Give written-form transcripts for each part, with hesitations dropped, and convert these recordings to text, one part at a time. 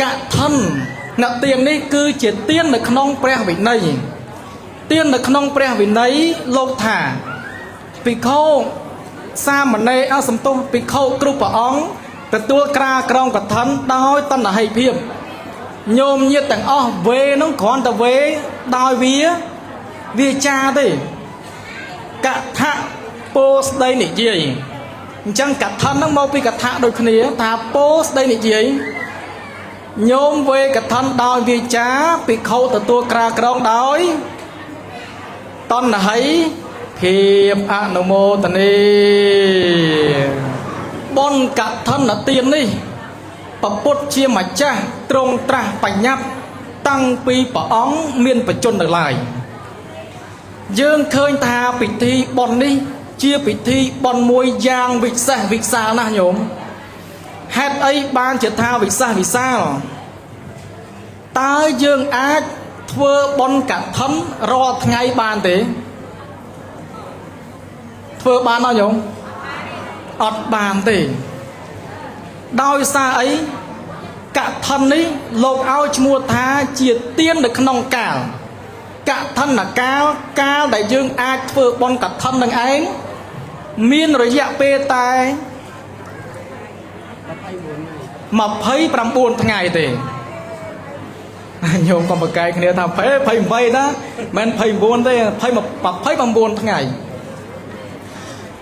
កឋិនអ្នកទាននេះគឺជាទាននៅក្នុងព្រះវិន័យទាននៅក្នុងព្រះវិន័យលោកថាភិក្ខុសាមណេរអសំទោសភិក្ខុគ្រប់ព្រះអង្គទទួលក្រាលក្រងកឋិនដោយតណ្ហិភាពញោមញាតទាំងអស់វេនឹងគ្រាន់តែវេដោយវាវាចាទេកថាពោស្ដីនិយាយអញ្ចឹងកឋិនហ្នឹងមកពីកថាដូចគ្នាថាពោស្ដីនិយាយញោមវេកឋិនដោយវាចាភិក្ខុទទួលក្រាលក្រងដោយតណ្ហិភាពអនុមោទនីបុណ្យកឋិនទាននេះពពុទ្ធជាម្ចាស់ទ្រង់ត្រាស់បញ្ញត្តិតាំងពីព្រះអង្គមានបច្ចុប្បន្ននៅឡើយយើងឃើញថាពិធីបុណ្យនេះជាពិធីបុណ្យមួយយ៉ាងវិសេសវិសាលណាស់ញោមហេតុអីបានជាថាវិសេសវិសាលតើយើងអាចធ្វើបុណ្យកឋិនរាល់ថ្ងៃបានទេធ្វើបានអត់ញោមអត់បានទេដោយសារអីកឋិននេះលោកឲ្យឈ្មោះថាជាទាននៅក្នុងកាលកឋិនកាលកាលដែលយើងអាចធ្វើបុណ្យកឋិននឹងឯងមានរយៈពេលតែ29ថ្ងៃទេញោមកុំប្រកែកគ្នាថា28ណាមិន29ទេ29ថ្ងៃ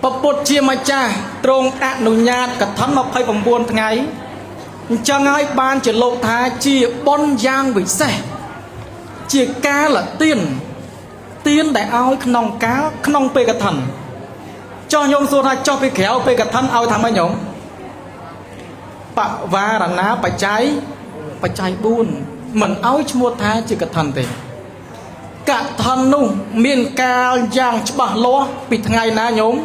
ពពុទ្ធជាម្ចាស់ទ្រង់អនុញ្ញាតកឋិន29ថ្ងៃអញ្ចឹងហើយបានជាលោកថាជាបុណ្យយ៉ាងវិសេសជាកាលទានទានដែលឲ្យក្នុងកាលក្នុងពេលកឋិនចុះញោមសួរថាចុះពីក្រៅពេលកឋិនឲ្យថាម៉េចញោមបវារណាបច្ច័យ4មិនឲ្យឈ្មោះថាជាកឋិនទេកឋិននោះមានកាលយ៉ាងច្បាស់លាស់ពីថ្ងៃណាញោម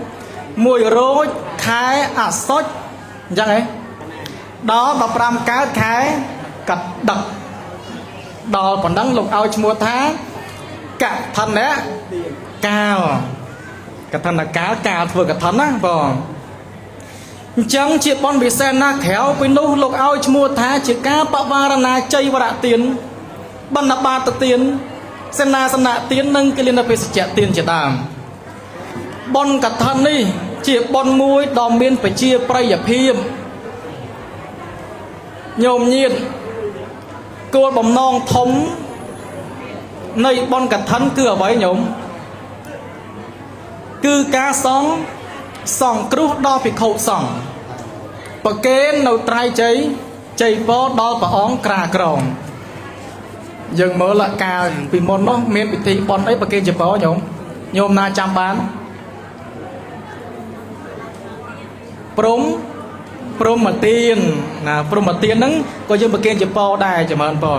1រោចខែអាសត់អញ្ចឹងហ៎ដល់15កើតខែកដឹកដល់ប៉ុណ្ណឹងលោកឲ្យឈ្មោះថាកឋិនកាលកឋិនកាលកាលធ្វើកឋិនណាបងអញ្ចឹងជាបុណ្យពិសេសណាស់ក្រៅពីនោះលោកឲ្យឈ្មោះថាជាការបវារណាជ័យវរៈទានបណ្ឌបាតទានសេនាសនៈទាននិងគិលានភេសជ្ជៈទានជាដើមបុណ្យកឋិននេះជាបុណ្យមួយដ៏មានប្រជាប្រិយភាពញោមញាតគោលបំណងធំនៃបុណ្យកឋិនគឺអ្វីញោមគឺការសង់គ្រោះដល់ភិក្ខុសង្ឃប្រគេននៅត្រៃជ័យជ័យពរដល់ព្រះអង្គក្រាក្រងយើងមើលលកាលពីមុននោះមានពិធីបុណ្យអីប្រគេនជ័យពរញោមញោមណាចាំបានព្រហ្មទានណាព្រហ្មទានហ្នឹងក៏យើងប្រគេនជ័យពរដែរចម្រើនពរ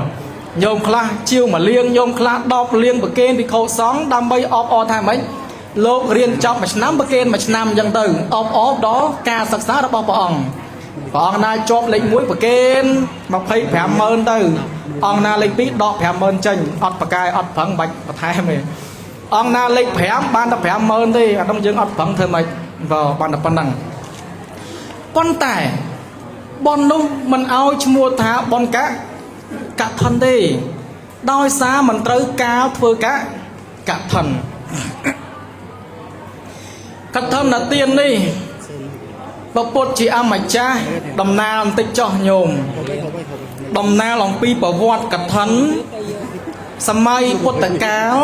ញោមខ្លះជាវមួយលៀងញោមខ្លះ10លៀងប្រគេនភិក្ខុសង្ឃដើម្បីអបអរថាម៉េចលោករៀនចប់មួយឆ្នាំប្រគេនមួយឆ្នាំអញ្ចឹងទៅអបអរដល់ការសិក្សារបស់ព្រះអង្គព្រះអង្គណាជាប់លេខ1ប្រគេន250,000ទៅអង្គណាលេខ2ដក50,000ចេញអត់ប្រកែអត់ប្រឹងបាច់បន្ថែមទេអង្គណាលេខ5បានតែ50,000ទេអានោះយើងអត់ប្រឹងធ្វើម៉េចបើបានតែប៉ុណ្្នឹងប៉ុន្តែបុណ្យនោះមិនឲ្យឈ្មោះថាបុណ្យកឋិនទេដោយសារមិនត្រូវកាលធ្វើកឋិនកឋិនទាននេះពពុទ្ធជាអម្ចាស់តំណាលបន្តិចចោះញោមតំណាលអំពីប្រវត្តិកឋិនសម័យពុទ្ធកាល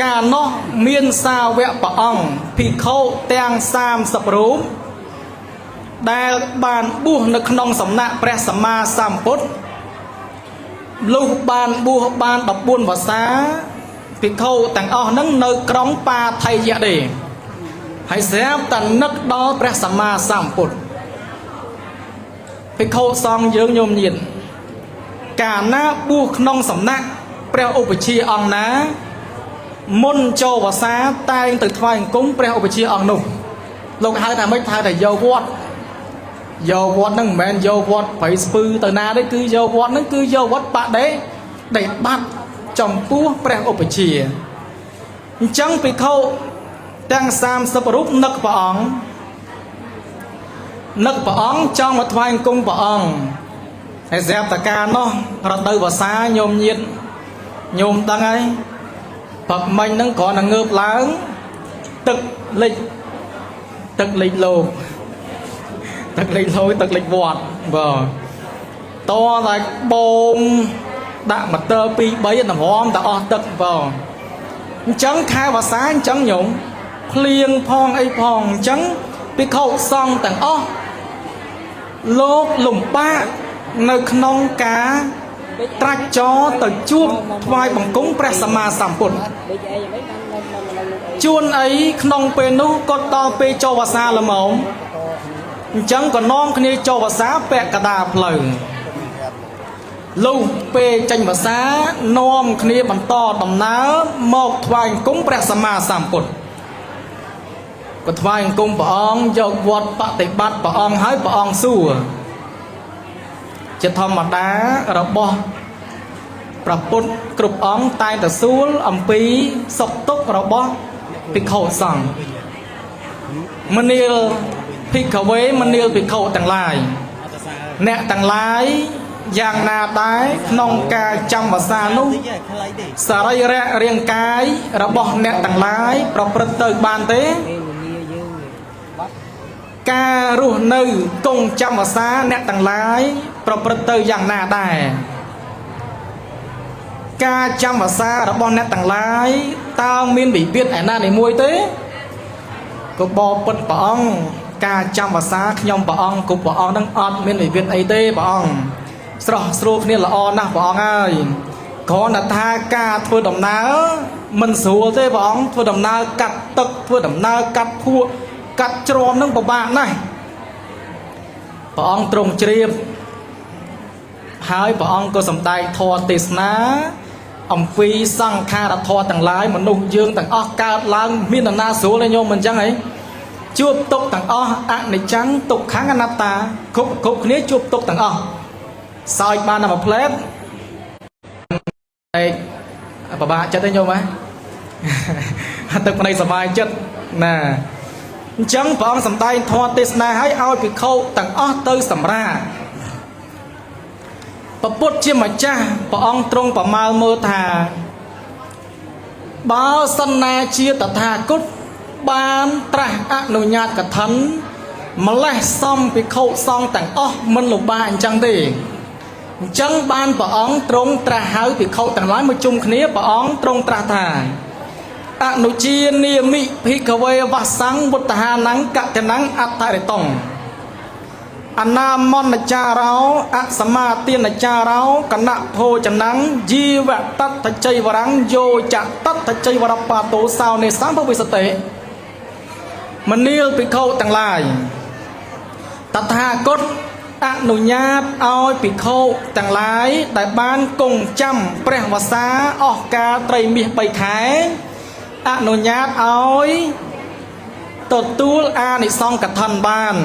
កាលនោះមានសាវកព្រះអង្គភិក្ខុទាំង30រូបដែលបានបួសនៅក្នុងសំណាក់ព្រះសម្មាសម្ពុទ្ធលុះបានបួសបាន14វស្សាភិក្ខុទាំងអស់ហ្នឹងនៅក្រុងបាថៃយៈទេហើយស្រាប់តែនឹកដល់ព្រះសម្មាសម្ពុទ្ធភិក្ខុសង្ឃយើងញោមញាតកាលណាបួសក្នុងសំណាក់ព្រះឧបជាអង្គណាមុនចូលវស្សាតែងទៅថ្វាយអង្គមព្រះឧបជាអង្គនោះលោកហៅថាម៉េចហៅថាយកវត្តយកវត្តហ្នឹងមិនមែនយកវត្តព្រៃស្ពឺទៅណាទេគឺយកវត្តហ្នឹងគឺយកវត្តបដិបត្តិចំពោះព្រះឧបជាអញ្ចឹងភិក្ខុទាំង30រូបនឹកព្រះអង្គនឹកព្រះអង្គចង់មកថ្វាយអង្គមព្រះអង្គ ហើយស្រាប់តកានោះរដូវវស្សាញោមញាតញោមដឹងហើយព្រឹកមិញហ្នឹងគ្រាន់តែងើបឡើងទឹកលិចទឹកលិចលោកទឹកលិចលោកទឹកលិចវត្តបាទតតែបូមដាក់ម៉ូទ័រ2 3តម្រាំតែអស់ទឹកបាទអញ្ចឹងខែវស្សាអញ្ចឹងញោមភ្លៀងផងអីផងអញ្ចឹងភិក្ខុសង្ឃទាំងអស់លោកលំបាកនៅក្នុងការត្រាច់ចរទៅជួបថ្វាយបង្គំព្រះសម្មាសម្ពុទ្ធ ដូចអីយ៉ាងម៉េចបាននៅនៅនៅអី ជួនអីក្នុងពេលនោះគាត់ដល់ពេលចូលវស្សាល្មមអញ្ចឹងក៏នាំគ្នាចូលវស្សាពាក់កណ្ដាលផ្លូវលុះពេលចេញវស្សានាំគ្នាបន្តដំណើរមកថ្វាយបង្គំព្រះសម្មាសម្ពុទ្ធក៏ថ្វាយបង្គំព្រះអង្គយកវត្តបតិបត្តិព្រះអង្គហើយព្រះអង្គសួរជាធម្មតារបស់ព្រះពុទ្ធគ្រប់អង្គតែងតែសួរអំពីសុខទុក្ខរបស់ភិក្ខុសង្ឃមនាលភិក្ខវេមនាលភិក្ខុទាំងឡាយអ្នកទាំងឡាយយ៉ាងណាដែរក្នុងការចាំវស្សានោះ ខ្លីទេ សរីរៈរាងកាយរបស់អ្នកទាំងឡាយប្រព្រឹត្តទៅបានទេ ពេលវេលាយើងបាត់ ការរស់នៅគង់ចាំវស្សាអ្នកទាំងឡាយប្រព្រឹត្តទៅយ៉ាងណាដែរការចាំវស្សារបស់អ្នកទាំងឡាយតើមានវិវាទឯណានីមួយទេក៏បបិទ្ធព្រះអង្គការចាំវស្សាខ្ញុំព្រះអង្គគ្រប់ព្រះអង្គនឹងអត់មានវិវាទអីទេព្រះអង្គស្រស់ស្រួលគ្នាល្អណាស់ព្រះអង្គហើយគ្រាន់តែថាការធ្វើដំណើរមិនស្រួលទេព្រះអង្គធ្វើដំណើរកាត់ទឹកធ្វើដំណើរកាត់ភក់កាត់ជ្រំនឹងពិបាកណាស់ព្រះអង្គទ្រង់ជ្រាបហើយព្រះអង្គក៏សម្ដែងធម៌ទេសនាអំពីសង្ខារធម៌ទាំងឡាយមនុស្សយើងទាំងអស់កើតឡើងមាននរណាស្រួលទេញោមមិនអញ្ចឹងហីជួបទុក្ខទាំងអស់អនិច្ចំទុក្ខំអនត្តាគ្រប់គ្រប់គ្នាជួបទុក្ខទាំងអស់សោចបានតែមួយផ្លែតឯកពិបាកចិត្តទេញោមហ៎ ទឹកភ្នែកសប្បាយចិត្តណាអញ្ចឹងព្រះអង្គសម្ដែងធម៌ទេសនាឲ្យឲ្យភិក្ខុទាំងអស់ទៅសម្រាកព្រះពុទ្ធជាម្ចាស់ព្រះអង្គទ្រង់ប្រមាលមើលថាបើសិនណាជាតថាគតបានត្រាស់អនុញ្ញាតកឋិនម្លេះសំភិក្ខុសង្ឃទាំងអស់មិនលំបាកអញ្ចឹងទេអញ្ចឹងបានព្រះអង្គទ្រង់ត្រាស់ហៅភិក្ខុទាំងឡាយមកជុំគ្នាព្រះអង្គទ្រង់ត្រាស់ថា អនុជានាមិភិក្ខវេវសੰវុទ្ធានੰកតនੰអដ្ឋរិតុងអនាមនចារោអសមាទានចារោកណភោចនੰជីវតត្តចៃវរੰយោចតត្តចៃវរបាតោសោនេសម្ភវិសតិមនាលភិក្ខុទាំងឡាយតថាគតអនុញ្ញាតឲ្យភិក្ខុទាំងឡាយដែលបានគង់ចាំព្រះវស្សាអស់កាលត្រីមាស3ខែ អនុញ្ញាតឲ្យទទួលអានិសង្សកឋិនបាន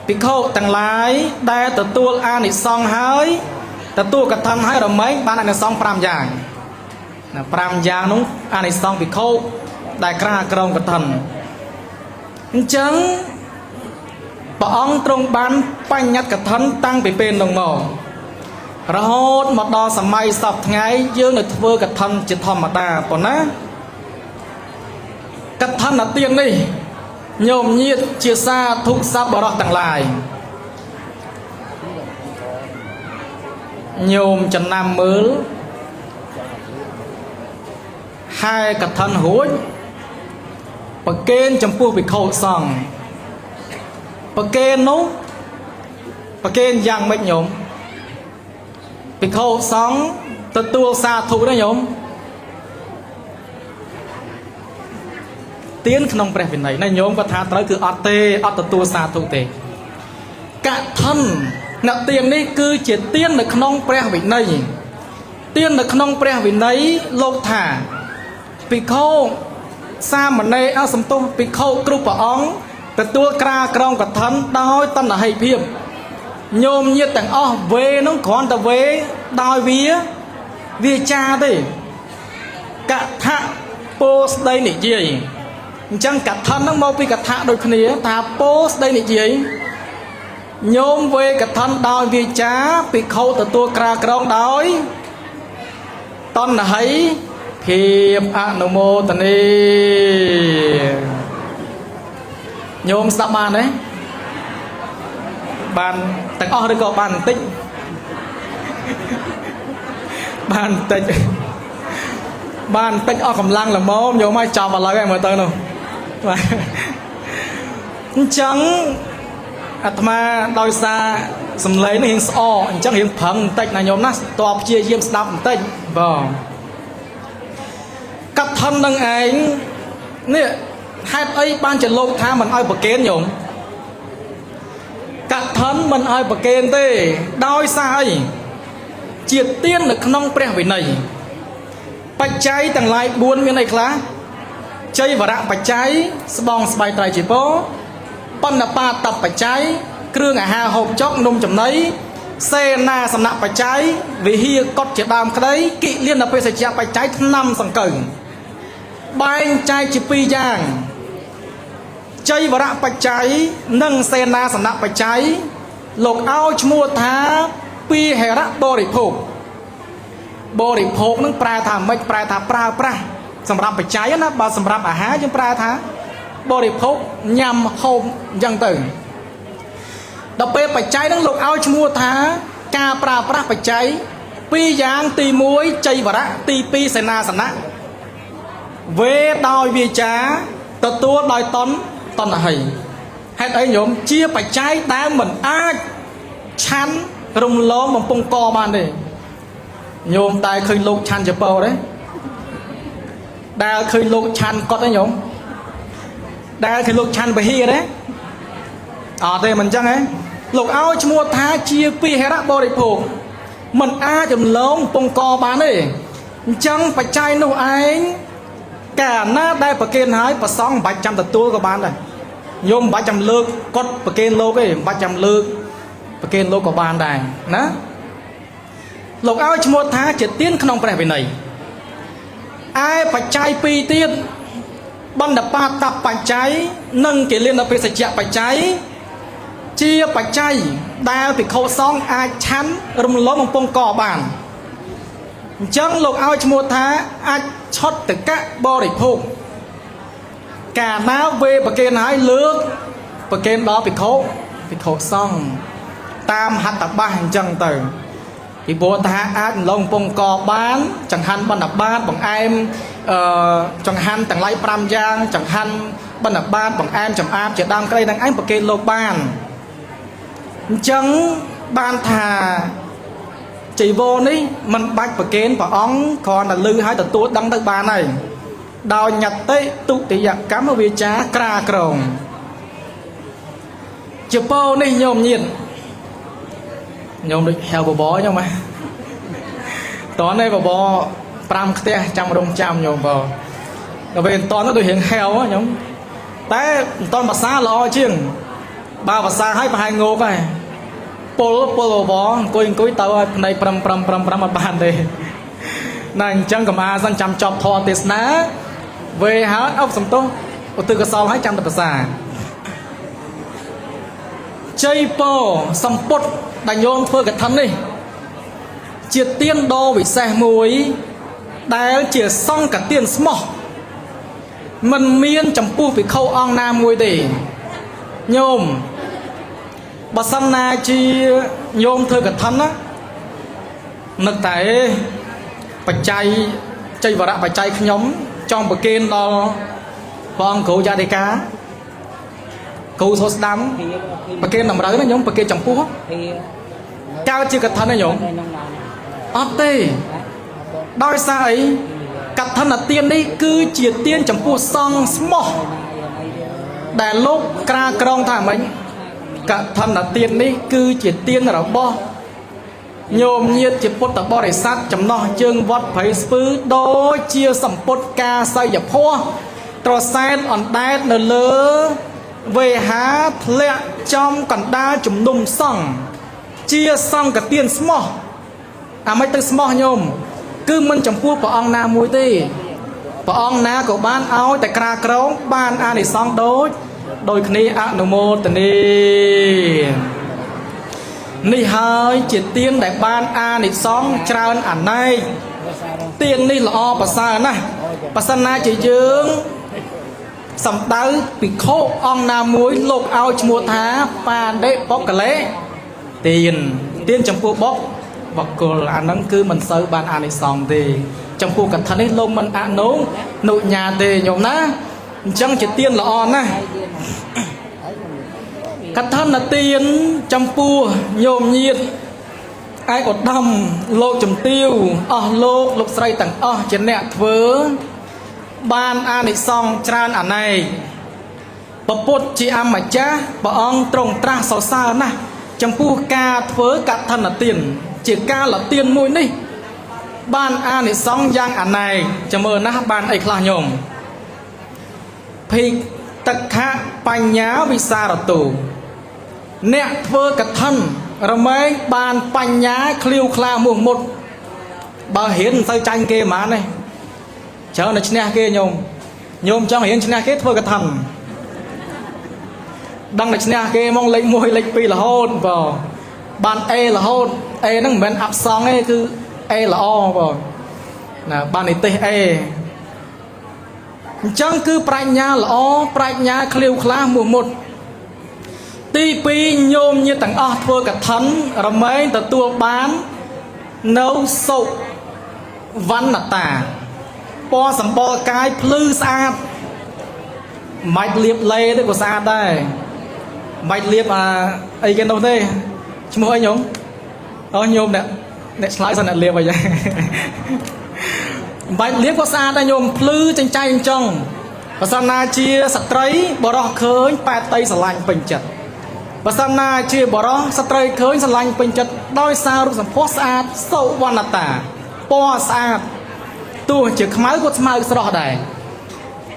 ភិក្ខុទាំងឡាយដែលទទួលអានិសង្សហើយទទួលកឋិនហើយរមែងបានអានិសង្ស5យ៉ាងណា5យ៉ាងនោះអានិសង្សភិក្ខុដែលក្រាលក្រងកឋិនអញ្ចឹងព្រះអង្គទ្រង់បានបញ្ញត្តិកឋិនតាំងពីពេលនោះមករហូតមកដល់សម័យសពថ្ងៃយើងនៅធ្វើកឋិនជាធម្មតាប៉ុណ្ណា កឋិនទាននេះញោមញាតជាសាធុសប្បុរសទាំងឡាយញោមចំណាំមើលហែកឋិនរួចប្រគេនចំពោះភិក្ខុសង្ឃប្រគេននោះប្រគេនយ៉ាងម៉េចញោមភិក្ខុសង្ឃទទួលសាធុណាញោម ទានក្នុងព្រះវិន័យណាញោមគាត់ថាត្រូវគឺអត់ទេអត់ទទួលសាធុទេកឋិនអ្នកទាននេះគឺជាទាននៅក្នុងព្រះវិន័យទាននៅក្នុងព្រះវិន័យលោកថាភិក្ខុសាមណេរអសំទោសភិក្ខុគ្រប់ព្រះអង្គទទួលក្រាលក្រងកឋិនដោយតណ្ហិភាពញោមញាតទាំងអស់វេនោះគ្រាន់តែវេដោយវាវាចាទេកថាពោស្ដីនិយាយ អញ្ចឹងកថាហ្នឹងមកពីកថាដូចគ្នាថាពោស្ដីនិយាយ ញោមវេកឋិនដោយវាចាភិក្ខុទទួលក្រាលក្រងដោយតណ្ហីភាពអនុមោទនីញោមស្ដាប់បានទេបានទាំងអស់ឬក៏បានបន្តិចបានបន្តិចបានបន្តិចអស់កម្លាំងល្មមញោមឲ្យចប់ឥឡូវហើយមើលទៅនោះបាទអញ្ចឹងអាត្មាដោយសារសំឡេងនេះរៀងស្អកអញ្ចឹងរៀងប្រឹងបន្តិចណាញោមណាតបព្យាយាមស្ដាប់បន្តិចបងកឋិននឹងឯងនេះហេតុអីបានជាលោកថាមិនឲ្យប្រគេនញោមកឋិនមិនឲ្យប្រគេនទេដោយសារអីជាទាននៅក្នុងព្រះវិន័យបច្ច័យទាំងឡាយ4មានអីខ្លះចីវរៈបច្ច័យស្បង់ស្បៃត្រៃជីពបណ្ឌបាតបច្ច័យគ្រឿងអាហារហូបចុកនំចំណីសេនាសនៈបច្ច័យវិហារកុដជាដើមក្តីគិលានបេសជ្ជៈបច្ច័យថ្នាំសង្កូវបែងចែកជាពីរយ៉ាងចីវរៈបច្ច័យនិងសេនាសនៈបច្ច័យលោកឲ្យឈ្មោះថាពីហិរៈបរិភោគបរិភោគនឹងប្រែថាម៉េចប្រែថាប្រើប្រាស់សម្រាប់បច្ច័យណាបើសម្រាប់អាហារយើងប្រែថាបរិភោគញ៉ាំហូបអញ្ចឹងទៅដល់ពេលបច្ច័យនឹងលោកឲ្យឈ្មោះថាការប្រើប្រាស់បច្ច័យពីរយ៉ាងទី1ចីវរៈទី2សេនាសនៈវេដោយវាចាទទួលដោយតនតណ្ហីហេតុអីញោមជាបច្ច័យដែលមិនអាចឆាន់រំលងបំពង់កបានទេញោមដែលឃើញលោកឆាន់ចពោទេដែលឃើញលោកឆាន់កត់ទេញោមដែលឃើញលោកឆាន់ពហិទេអត់ទេមិនអញ្ចឹងហ៎លោកឲ្យឈ្មោះថាជាពិហិរៈបរិភោគមិនអាចរំលងពងកបានទេអញ្ចឹងបច្ច័យនោះឯងកាលណាដែលប្រគេនហើយប្រសង់មិនបាច់ចាំទទួលក៏បានដែរញោមមិនបាច់ចាំលើកកត់ប្រគេនលោកទេមិនបាច់ចាំលើកប្រគេនលោកក៏បានដែរណាលោកឲ្យឈ្មោះថាជាទានក្នុងព្រះវិន័យឯបច្ច័យពីរទៀតបណ្ឌបាតបច្ច័យនិងគិលានបេសជ្ជៈបច្ច័យជាបច្ច័យដែលភិក្ខុសង្ឃអាចឆាន់រំលងបំពង់កបានអញ្ចឹងលោកឲ្យឈ្មោះថាអាចឆុតតកៈបរិភោគកាលណាវេប្រគេនហើយលើកប្រគេនដល់ភិក្ខុភិក្ខុសង្ឃតាមហត្ថបាសអញ្ចឹងទៅពីព្រោះថាអាចរំលងបំពង់កបានចង្ហាន់បណ្ឌបាតបង្អែមចង្ហាន់ទាំងឡាយ5យ៉ាងចង្ហាន់បណ្ឌបាតបង្អែមចំអាបជាដើមក្តីនឹងឯងប្រគេនលោកបានអញ្ចឹងបានថាជីវរនេះមិនបាច់ប្រគេនព្រះអង្គគ្រាន់តែលឺឲ្យទទួលដឹងទៅបានហើយដោយញតិទុតិយកម្មវាចាក្រាក្រងជាពោនេះញោមញាតញោមដូចហៅបបរញោមហ៎តោះនេះបបរ5ខ្ទះចាំរងចាំញោមបងដល់ពេលតោះនោះដូចរៀងហៅញោមតែមិនតន់ភាសាល្អជាងបើភាសាឲ្យប្រហែលងោកហើយពលពលបបរអង្គុយអង្គុយទៅឲ្យភ្នែក5 5 5 5អត់បានទេណាអញ្ចឹងកំអាសិនចាំចប់ធម៌ទេសនាវេហើយអបសំទោសឧទ្ទិសកុសលឲ្យចាំតែភាសាជ័យពោសម្ពុតដែលញោមធ្វើកឋិននេះជាទានដ៏វិសេសមួយដែលជាសង្ឃទានស្មោះមិនមានចំពោះភិក្ខុអង្គណាមួយទេញោមបើសិនណាជាញោមធ្វើកឋិនណានឹកតែបច្ច័យចីវរៈបច្ច័យខ្ញុំចង់ប្រគេនដល់ព្រះអង្គគ្រូយាតិកាគ្រូសូស្ដាំប្រគេនតម្រូវណាញោមប្រគេនចំពោះកើតជាកឋិនណាញោមអត់ទេដោយសារអីកឋិនទាននេះគឺជាទានចំពោះសង្ឃស្មោះដែលលោកក្រាក្រងថាម៉េចកឋិនទាននេះគឺជាទានរបស់ញោមញាតជាពុទ្ធបរិស័ទចំណោះជើងវត្តព្រៃស្ពឺដូចជាសម្ពុតកាសយភ័សត្រសែនអណ្ដែតនៅលើវេហាធ្លាក់ចំកណ្ដាលជំនុំសង្ឃជាសង្ឃទានស្មោះអាមិនទៅស្មោះញោមគឺមិនចំពោះព្រះអង្គណាមួយទេព្រះអង្គណាក៏បានឲ្យតែក្រាក្រងបានអានិសង្សដូចគ្នាអនុមោទនី នេះហើយជាទានដែលបានអានិសង្សច្រើនអនេក ទាននេះល្អប្រសើរណាស់បើសិនណាជាយើងសំដៅភិក្ខុអង្គណាមួយលោកឲ្យឈ្មោះថាបាដិបុគ្គលេទានទានចំពោះបុគ្គលអាហ្នឹងគឺមិនសូវបានអានិសង្សទេចំពោះកថានេះលោកមិនអនុនុញ្ញាទេញោមណាអញ្ចឹងជាទានល្អណាស់កថានទានចំពោះញោមញាតឯកឧត្តមលោកជំទាវអស់លោកលោកស្រីទាំងអស់ជាអ្នកធ្វើបានអានិសង្សច្រើនអនេកពពុទ្ធជាអម្ចាស់ព្រះអង្គទ្រង់ត្រាស់សរសើរណាស់ចំពោះការធ្វើកឋិនទានជាការលទានមួយនេះបានអានិសង្សយ៉ាងអនេកចាំមើលណាស់បានអីខ្លះញោមភិក្ខតខបញ្ញាវិសារតោអ្នកធ្វើកឋិនរមែងបានបញ្ញាឃ្លាវខ្លាមោះមុតបើរៀនមិនសូវចាញ់គេហ្មងទេច្រើនតែឈ្នះគេញោមញោមចង់រៀនឈ្នះគេធ្វើកឋិនដឹងតែឈ្នះគេហ្មងលេខ1លេខ2រហូតបើបាន A រហូត A ហ្នឹងមិនមែនអាប់សង់ទេគឺ A ល្អបើណាបាននិទេស A អញ្ចឹងគឺប្រាជ្ញាល្អប្រាជ្ញាឃ្លាវខ្លាមោះមុតទី2ញោមញាតិទាំងអស់ធ្វើកឋិនរមែងទទួលបាននៅសុវណ្ណតាពណ៌សម្បុរកាយភ្លឺស្អាតមិនលៀបលេទេក៏ស្អាតដែរមិនលៀបអាអីគេនោះទេឈ្មោះអីញោមអូញោមអ្នកអ្នកឆ្លើយសិនអ្នកលៀបអីចឹងមិនលៀបក៏ស្អាតដែរញោមភ្លឺចិញ្ចៃអញ្ចឹងបើសិនណាជាស្ត្រីបរោះឃើញប៉ែតតីស្រឡាញ់ពេញចិត្តបើសិនណាជាបរោះស្ត្រីឃើញស្រឡាញ់ពេញចិត្តដោយសាររូបសម្ផស្សស្អាតសុវណ្ណតាពណ៌ស្អាតទោះជាខ្មៅក៏ស្មៅស្រស់ដែរ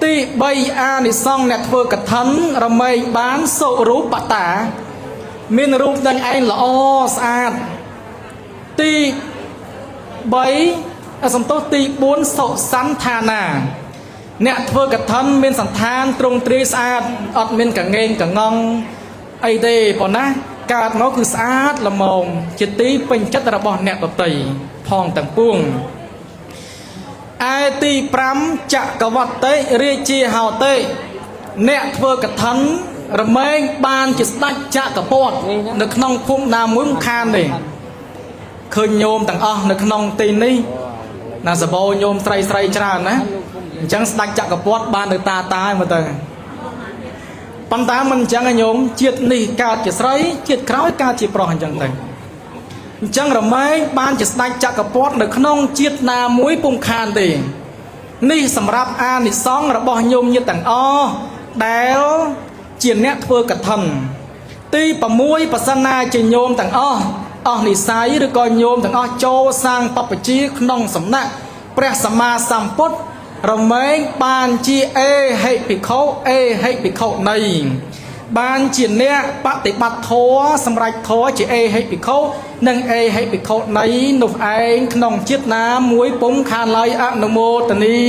ទី3អានិសង្សអ្នកធ្វើកឋិនរមែងបានសុរូបតាមានរូបនឹងឯងល្អស្អាតទី3សំទោសទី4សុសន្តានាអ្នកធ្វើកឋិនមានសន្តានទ្រង់ទ្រាយស្អាតអត់មានកងេងកងងអីទេប៉ុណ្ណាកើតមកគឺស្អាតល្មមជាទីពេញចិត្តរបស់អ្នកដទៃផងទាំងពួងឯទី5ចក្រវត្តិរាជាហោតិអ្នកធ្វើកឋិនរមែងបានជាស្ដេចចក្រពត្តិនៅក្នុងភូមិណាមួយមិនខានទេឃើញញោមទាំងអស់នៅក្នុងទីនេះណាសបោញោមស្រីស្រីច្រើនណាអញ្ចឹងស្ដេចចក្រពត្តិបាននៅតាតាឯងមើលទៅប៉ុន្តែមិនអញ្ចឹងឯងញោមជាតិនេះកើតជាស្រីជាតិក្រោយកើតជាប្រុសអញ្ចឹងទៅអញ្ចឹងរមែងបានជាស្ដេចចក្រពត្តិនៅក្នុងជាតិណាមួយពុំខានទេនេះសម្រាប់អានិសង្សរបស់ញោមញាតិទាំងអស់ដែលជាអ្នកធ្វើកឋិនទី6ប្រសិនណាជាញោមទាំងអស់អស់និស័យឬក៏ញោមទាំងអស់ចូលសាងបព្វជិក្នុងសំណាក់ព្រះសម្មាសម្ពុទ្ធរមែងបានជាអេហិភិក្ខុអេហិភិក្ខុនីបានជាអ្នកបតិបត្តិធម៌សម្រាប់ធម៌ជាអេហិភិក្ខុនិងអេហិភិក្ខុនីនោះឯងក្នុងជាតិណាមួយពុំខានឡើយអនុមោទនី